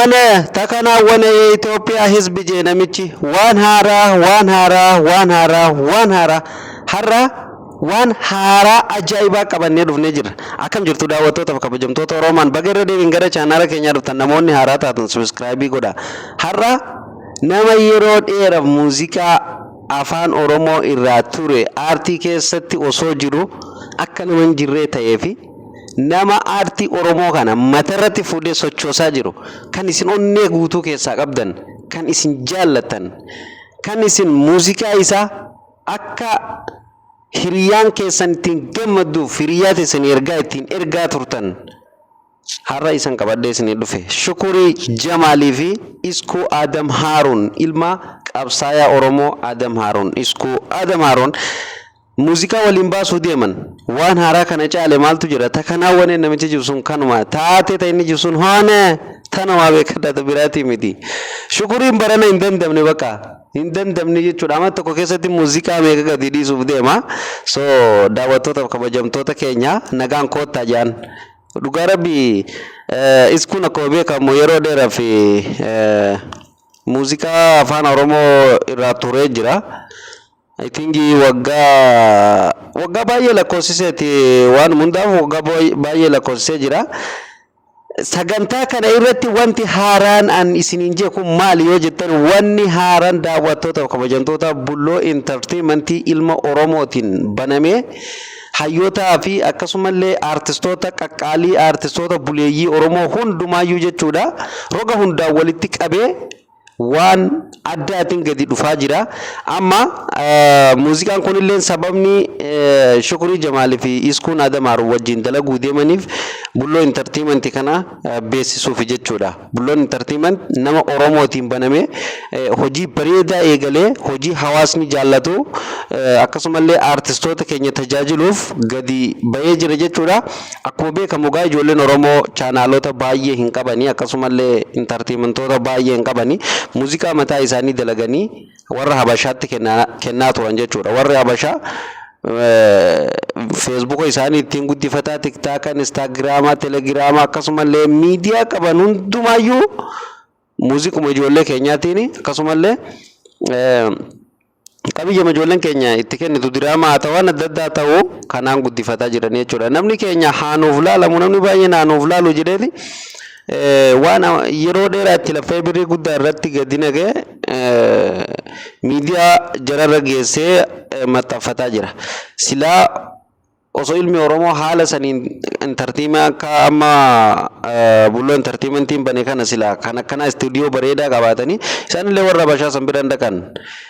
ሆነ ተከናወነ። የኢትዮጵያ ሕዝብ jee namichi waan haaraa, waan haaraa, waan haaraa, waan haaraa, har'a waan haaraa ajaa'ibaa qabannee dhufnee jirra. Akkam jirtu daawwattootaaf kabajamtoota Oromaan? Baga irra deebiin gara chaanaala keenyaa dhuftan. Namoonni haaraa taatan subscribe godha. Har'a nama yeroo dheeraaf muuziqaa afaan Oromoo irraa ture, aartii keessatti osoo jiru akka nama hin jirree ta'ee fi nama aartii Oromoo kana matarratti fuudhee sochoosaa jiru, kan isin onnee guutuu keessaa qabdan, kan isin jaallattan, kan isin muuziqaa isaa akka hiriyaan keessan ittiin gammadduuf hiriyaa teessan ergaa ittiin ergaa turtan, har'a isan qabadhee isinii dhufe. Shukurii Jamaalii fi Iskuu Adam Haaruun, ilma qabsaayaa Oromoo Adam Haaruun, Iskuu Adam Haaruun, muuziqaa waliin baasuu deeman. Waan haaraa kana caale maaltu jira? Takanaawwanee namichi jiru sun kanuma taatee ta'e inni jiru sun hoone tanumaa beekadha, biraatii miti. Shukuriin barana hin dandamne, bakka hin dandamne jechuudha. Amma tokko keessatti muuziqaa meeqa gadi dhiisuuf deema. So daawwattootaaf kabajamtoota keenya, nagaan koottaa jaan. Dhugaa rabbi, Iskuun akkuma beekamu yeroo dheeraaf muuziqaa afaan Oromoo irraa turee jira. I think waggaa baay'ee lakkoofsiseeti, waan hundaaf waggaa baay'ee lakkoofsisee jira. Sagantaa kana irratti wanti haaraan an isiniin jee kun maali yoo jettan, wanni haaraan daawwattoota kabajamtoota, Bulloo Entertainmentii ilma Oromootiin banamee hayyootaa fi akkasumallee aartistoota qaqqaalii, aartistoota buleeyyii Oromoo hundumaayyuu jechuudha, roga hundaan walitti qabee waan addaatiin gadi dhufaa jira. Amma muuziqaan kunillee sababni Shukurii Jamaalii fi Iskuun Adam Haaruun wajjin dalaguu deemaniif Bulloo Entertainment kana beeksisuuf jechuudha. Bulloon Entertainment nama Oromootiin baname, hojii bareedaa eegalee, hojii hawaasni jaallatu, akkasumallee aartistoota keenya tajaajiluuf gadi bahee jira jechuudha. Akkuma beekamu gaa, ijoolleen Oromoo chaanaalota baay'ee hin qabanii, akkasumallee entertainmentoota baay'ee hin qabanii. Muuziqaa mataa isaanii dalaganii warra Habashaatti kennaa turan jechuudha. Warri Habashaa Feesbuuka isaanii ittiin guddifataa, TikToka, Instagrama, Telegrama, akkasumallee miidiyaa qaban hundumaayyuu muuziquma ijoollee keenyaatiin, akkasumallee qabiyyama ijoolleen keenya itti kennitu, diraamaa haa ta'u, waan adda addaa ta'u, kanaan guddifataa jiran jechuudha. Namni keenya haanuuf laalamu, namni baay'een haanuuf laalu jedheeti waan yeroo dheeraa itti laffee birrii guddaa irratti gadi naqee miidiyaa jararra geessee maxxanfataa jira. Silaa osoo ilmi Oromoo haala saniin entertainment akka amma Bulloo Entertainmentiin bane kana, silaa kan akkanaa istuudiyoo bareedaa qabaatanii isaanillee warra Habashaa san bira hin dhaqan.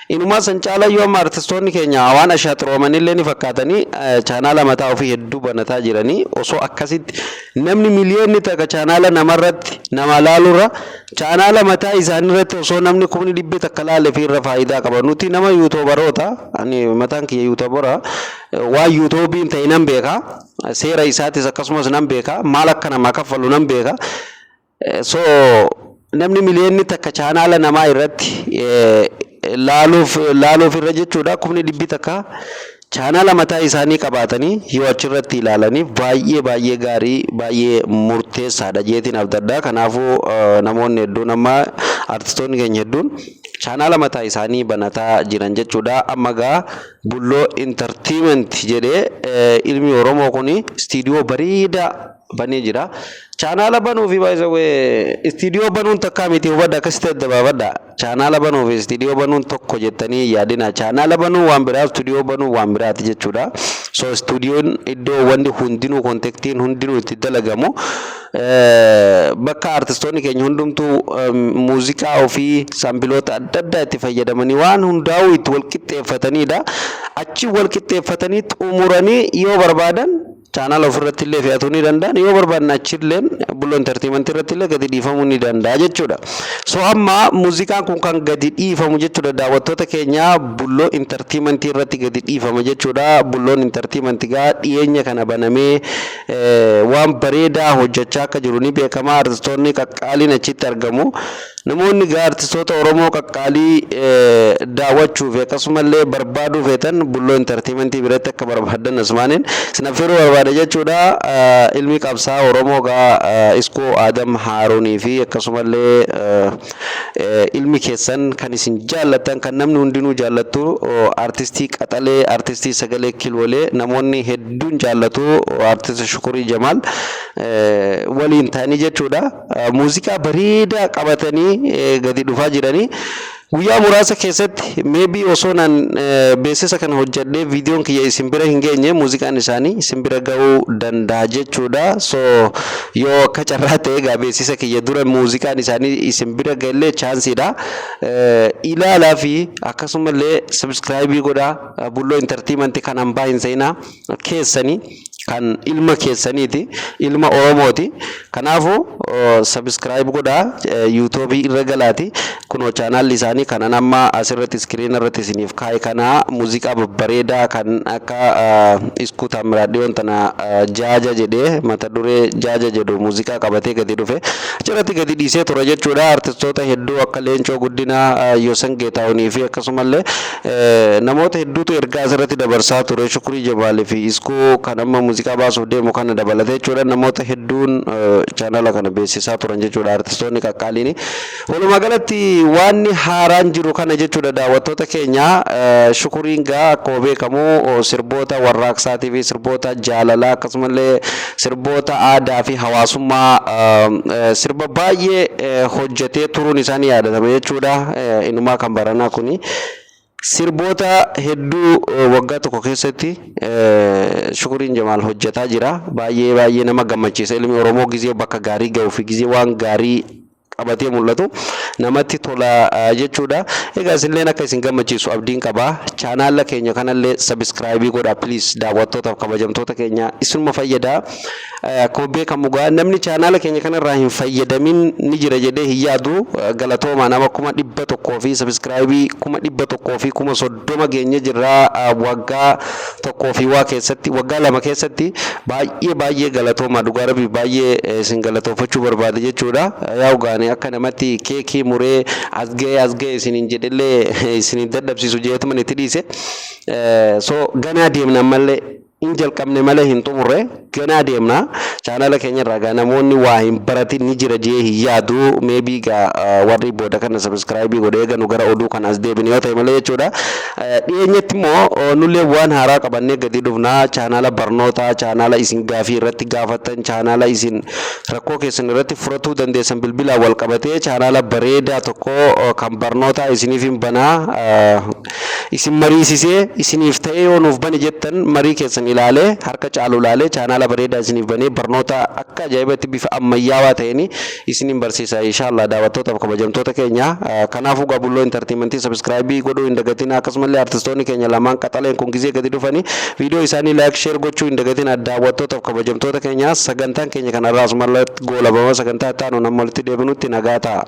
Inumaa san caalayyuu amma artistoonni keenya waan ashaaxiroomanillee ni fakkaatanii chaanaala mataa ofii hedduu banataa jiranii. Osoo akkasitti namni miliyoonni takka chaanaala namarratti nama laalurra, chaanaala mataa isaanii irratti osoo namni 100,000 laale fi irra faayidaa qaba. Nuti nama YouTuberoota, ani mataan kiyya YouTubera, waan YouTubeiin ta'e nan beeka. Seera isaatis akkasumas nan beeka. Maal akka namaa kaffalu nan beeka. So namni miliyoonni 1 chaanaala namaa irratti laaluuf irra jechuudha, 100,000 chaanaala mataa isaanii qabaatanii yoo achirratti ilaalaniif baay'ee baay'ee gaarii, baay'ee murteessaadha jeetiin abdadha. Kanaafuu namoonni hedduun, amma artistoonni keenya hedduun chaanaala mataa isaanii banataa jiran jechuudha. Amma gaa Bulloo Entertainment jedhee ilmi Oromoo kun istiidiyoo bareedaa banee jira. Chaanaala banuu fi baay'isawee istiidiyoo banuun takkaa miti, hubadha, akkasitti adda baafadha. Chaanaala banuu fi istiidiyoo banuun tokko jettanii yaadina. Chaanaala banuun waan biraa, istiidiyoo banuun waan biraati jechuudha. So istiidiyoon iddoo wanti hundinuu, contentiin hundinuu itti dalagamu, bakka artistoonni keenya hundumtuu muuziqaa ofii sampleoota adda addaa itti fayyadamanii waan hundaa'uu itti wal qixxeeffatanidha. Achi wal qixxeeffatanii xumuranii yoo barbaadan chaanaala ofirratti illee fe'atuu ni danda'an, yoo barbaadan achillee Bulloo Entertainmentii irratti illee gadi dhiifamuu ni danda'a jechuudha. So amma muuziqaan kun kan gadi dhiifamu jechuudha, daawwattoota keenya, Bulloo Entertainmentii irratti gadi dhiifama jechuudha. Bulloon Entertainmentii gaa dhiyeenya kana banamee waan bareedaa hojjechaa akka jiru ni beekama. Artistoonni qaqqaaliin achitti argamu. Namoonni gaa artistoota Oromoo qaqqaalii daawwachuu fi akkasumallee barbaaduu feetan, Bulloo Entertainmentii biratti akka barbaadan asmaaniin isin affeeruu barbaada. barbaada jechuudha. Ilmi qabsaa Oromoo gaa Iskoo Adam Haaruunii fi akkasumallee ilmi keessan kan isin jaallattan, kan namni hundinuu jaallattu, artistii qaxalee, artistii sagalee kiloolee namoonni hedduun jaallatu, artist Shukurii Jamaal waliin ta'anii jechuudha. Muuziqaa bareedaa qabatanii gadi dhufaa jiranii. Guyyaa muraasa keessatti, maybe osoo naan beeksisa kana hojjedhee viidiyoon kiyya isin bira hin geenye, muuziqaan isaanii isin bira ga'uu danda'a jechuudha. So yoo akka carraa ta'e egaa beeksisa kiyya dura muuziqaan isaanii isin bira ga'ellee chanceiidha. Ilaalaa fi akkasumallee subscribe godhaa. Bulloo Entertainment kan hambaa hin seenaa keessanii, kan ilma keessaniiti, ilma Oromooti. Kanaafuu subscribe godhaa, YouTubeii irra galaati. Kunoo channelli isaanii kanan amma asirratti screen irratti isiniif kaa'e kana, muuziqaa babbareedaa kan akka Iskuu Taamiraat dhiyoon tana Jaaja jedhee, mata duree Jaaja jedhu muuziqaa qabatee gadi dhufe achirratti gadi dhiisee ture jechuudha. Artistoota hedduu akka Leencoo Guddinaa, Yoosan Geetaahunii fi akkasumallee namoota hedduutu ergaa asirratti dabarsaa ture. Shukurii Jabaalii fi Iskuu kan amma muuziqaa baasuuf deemu kana dabalatee jechuudha. Namoota hedduun channela kana beeksisaa turan jechuudha, artistoonni qaqqaaliini. Walumaa galatti waan haaraan jiru kana jechuudha, daawwattoota keenya. Shukuriin gaa akkuma beekamu sirboota warraaqsaatii fi sirboota jaalalaa, akkasumallee sirboota aadaa fi hawaasummaa sirba baay'ee hojjetee turuun isaanii yaadatama jechuudha. Inumaa kan baranaa kuni sirboota hedduu waggaa tokko keessatti Shukuriin Jamaal hojjetaa jira. Baay'ee baay'ee nama gammachiisa. Ilmi Oromoo gizee bakka gaarii ga'uu fi gizee waan gaarii qabatee mul'atu namatti tola jechuudha. Egaa isinleen akka isin gammachiisu abdiin qaba. Channela keenya kanallee subscribe godhaa please, daawwattootaaf kabajamtoota keenya, isinuma fayyada. Akkuma beekamu gaa namni channela keenya kanarraa hin fayyadamin ni jira jedhee hin yaadu. Galatooma, nama 100,000 fi subscribe 130,000 geenye jirra waggaa tokkoo fi waa keessatti, waggaa 2 keessatti. Baay'ee baay'ee galatooma, dhugaa rabbi baay'ee isin galatoofachuu barbaade jechuudha. Yaa'u gaane akka namatti keekii muree as ga'e as ga'e isiniin jedhellee isiniin dadhabsiisu jeetuma itti dhiise. So ganaa deemna, ammallee hin jalqabne malee hin xumurre, ganaa deemna. Channela keenya irraa gaa namoonni waa hin baratin ni jira jee hin yaadu. Maybe gaa warri booda kana subscribe godhee ganu gara oduu kana as deebine yoo ta'e malee jechuudha. Dhiyeenyatti immoo nullee waan haaraa qabannee gadi dhufna. Channela barnootaa, channela isin gaafii irratti gaafattan, channela isin rakkoo keessan irratti furatuu dandeessan, bilbilaan wal qabatee channela bareedaa tokko kan barnootaa isiniif hin banaa. Isin mariisisee isiniif ta'ee yoo nuuf bane jettan, marii keessan ilaalee, harka caalu ilaalee, channela bareedaa isiniif banee barnoota akka ajaa'ibatti bifa ammayyaawaa ta'een isiniin barsiisa inshaallah, daawwattootaaf kabajamtoota keenya. Kanaafuu gaa Bulloo Entertainmentii subscribe godhuu hin dagatina. Akkasumallee artistoonni keenya lamaan qaxaleen kun gizee gadi dhufanii viidiyoo isaanii like, share gochuu hin dagatina, daawwattootaaf kabajamtoota keenya. Sagantaan keenya kanarraa asumarratti goolabama. Sagantaa itti aanu nama walitti deebinutti nagaa ta'a.